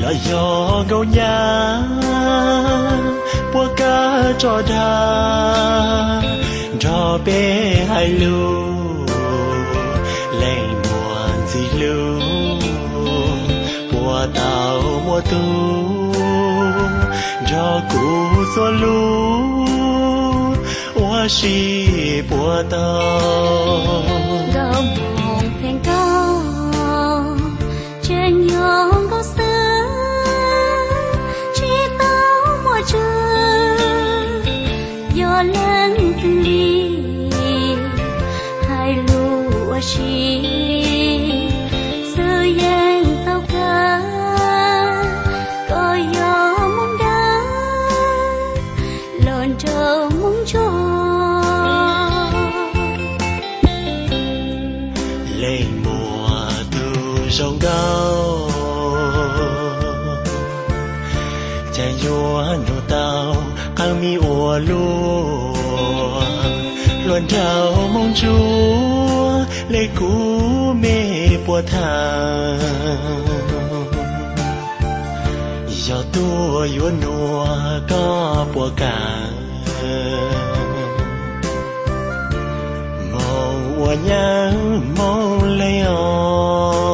Yog nkauj nyab puab kab tso dag nrog peb hais lus, leej muam ntxim hlub puas tau muaj tug nrog kuv txhua lub, ua si puas tau. Nkauj Hmoo pheej nkauj, tseem yog nkauj xwb, tsis tau muaj tswv. Yog leej twg li hais lus ua si, xwb yeej tau kawg. Koj yog Hmoob Dawb los nrog Hmoob Ntsuab. Leej muam tus zoo nkauj, cas yuav nug tau qee mi ua luaj, luag nraug Hmoob Ntsuab le kuv me puas tham. Yog tuaj yuav nuav koj puas kam, moog ua nyab moog le os.